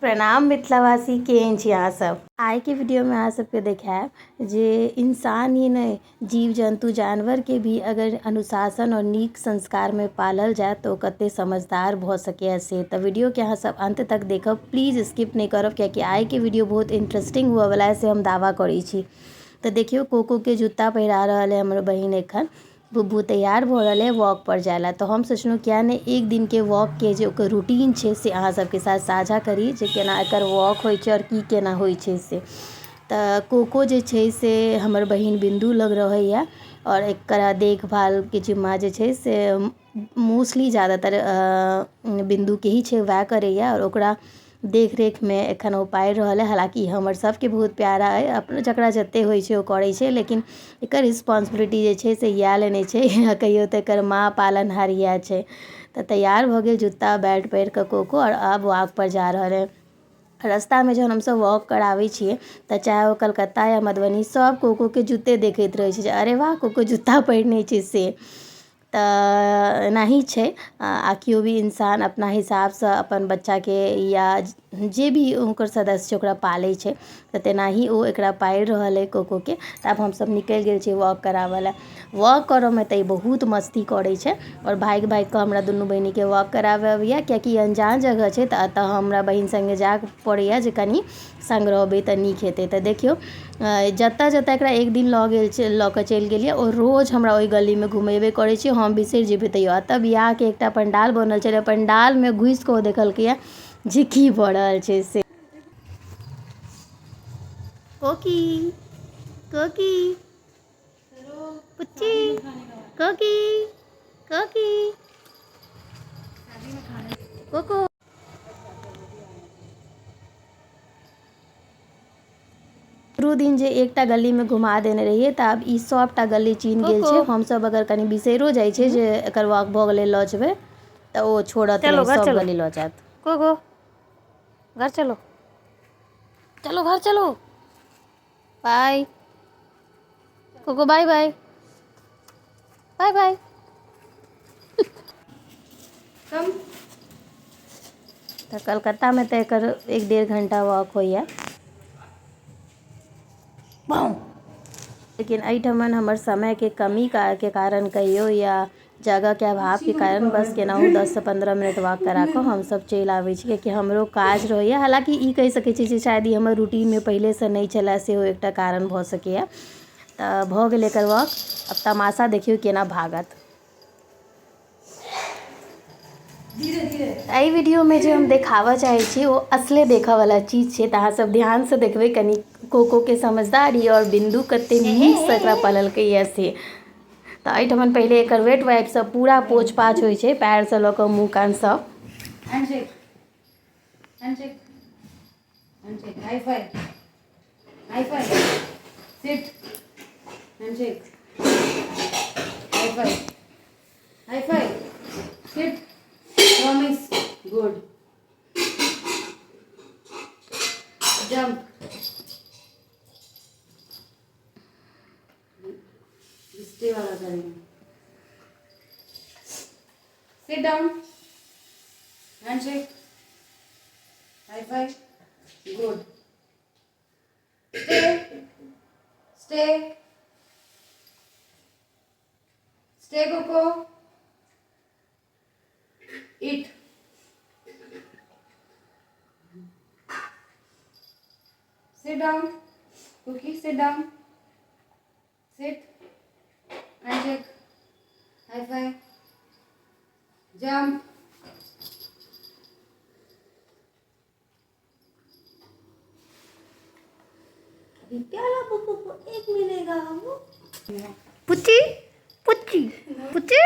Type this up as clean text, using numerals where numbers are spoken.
प्रणाम मिथिलावासी, केहन छी अहाँ सब। आइ के वीडियो में अहाँ सबके देखायब जे इंसान ही नहीं, जीव जंतु जानवर के भी अगर अनुशासन और नीक संस्कार में पालल जाए तो कते समझदार भऽ सकैए से। तऽ वीडियो के अहाँ सब अंत तक देखब, प्लीज स्किप नहीं करब, कियाकि आइ के वीडियो बहुत इंटरेस्टिंग हुअ वाला है से हम दावा करै छी। तऽ देखियौ कोको के जूता पहिरा रहल है हमर बहिन, एखन बुब्बू तैयार भऽ रहल है वॉक पर जाय ला। तऽ हम सोचलहुँ किया नहि एक दिन के वॉक के जे ओकर रूटीन छै से अहाँ सबके साथ साझा करी, जे केना एकर वॉक होइ छै आओर की केना होइ छै से। तऽ कोको जे छै से हमर बहिन बिन्दु लग रहैया आओर एकरा देखभाल के जिम्मा जे छै से मोस्टली ज़्यादातर बिन्दु के ही छै, वएह करैया आओर ओकरा देख रेख मे एखन ओ पारि रहल है। हालाँकि हमर सबके बहुत प्यारा अइ, अपनो जकरा जते होइ छै ओ करै छै, लेकिन एकर रिस्पॉन्सिबिलिटी जे छै से इएह लेने छै, कहियौ तऽ एकर माँ पालनहार इएह छै। तऽ तैयार भऽ गेल जूता बेल्ट पहिर कऽ कोको आओर आब वॉक पर जा रहल है। रास्तामे जहन हमसब वॉक कराबै छियै तऽ चाहे ओ कलकत्ता या मधुबनी, सब कोकोके जूते देखैत रहै छै जे अरे वाह, कोको जूता पहिरने छै से। तऽ एनाही छै, आ केओ भी इंसान अपना हिसाबसँ अपन बच्चाके या जे भी ओकर सदस्य छै ओकरा पालै छै, तऽ तेनाही ओ एकरा पालि रहल अइ कोकोके। तऽ आब हमसब निकलि गेल छियै वॉक कराबऽ लए। वॉक करऽमे तऽ ई बहुत मस्ती करै छै आओर भागि भागि कऽ हमरा दुनू बहिनीके वॉक कराबऽ अबैया, कियाकि ई अनजान जगह छै तऽ एतऽ हमरा बहिन सङ्गे जाय पड़ैया जे कनि सङ्ग रहबै तऽ नीक हेतै। तऽ देखियौ जतऽ जतऽ एकरा एक दिन लऽ गेल छै, लऽ कऽ चलि गेलियै, ओ रोज हमरा ओहि गलीमे घुमेबे करै छै, हम बिसरि जेबै तैयो। एतऽ बियाहके एकटा पंडाल बनल छलै, पंडालमे घुसि कऽ ओ देखलकैया जे की भऽ रहल छै से। कोकी कोकी पुच्ची कोकी कोकी कोको। शुरू दिन जे एकटा गलीमे घुमा देने रहियै तऽ आब ई सबटा गली चिन्ह गेल छै। हमसब अगर कनि बिसैरो जाइ छै जे एकर वॉक भऽ गेलै लऽ जेबै, तऽ ओ छोड़त नहि, सब गली लऽ जायत। कोको घर चलो, चलो घर चलो, बाय कोको, बाय बाय बाय बाय। कम। तऽ कलकत्तामे तऽ एकर 1-1.5 घंटा वॉक होइए, लेकिन एहिठमन हमर समयके कमी के कारण कहियौ या जगहके अभावके कारण बस केनाहु 10 से 15 मिनट वॉक करा कऽ हमसब चलि आबै छी, कियाकि हमरो काज रहैए। हालाँकि ई कहि सकै छी जे शायद ई हमर रूटीनमे पहिलेसँ नहि छलै, सेहो एकटा कारण भऽ सकैए। तऽ भऽ गेल एकर वॉक, आब तमाशा देखियौ केना भागत। एहि वीडियोमे जे हम देखाबऽ चाहै छी ओ असले देखऽवला चीज छै, तऽ अहाँ सब ध्यानसँ देखबै कनि कोकोके समझदारी आओर बिन्दु कते नीकसँ एकरा पललकैया से। तऽ एहिठमन पहिले एकर वेट वाइपसँ पूरा पोछ पाछ होइ छै, पैरसँ लऽ कऽ मुँह कान सब। Handshake, handshake, handshake, high five, high five, sit, handshake, high five, high five, sit, promise, good, jump, stay वाला करेंगे, sit down, handshake, high five, good, stay, stay, stay Coco, eat, sit down, Cookie, sit down, sit, handshake, high five, jump। अभी प्याला बुब्बू को एक मिलेगा। वो पुच्ची पुच्ची पुच्ची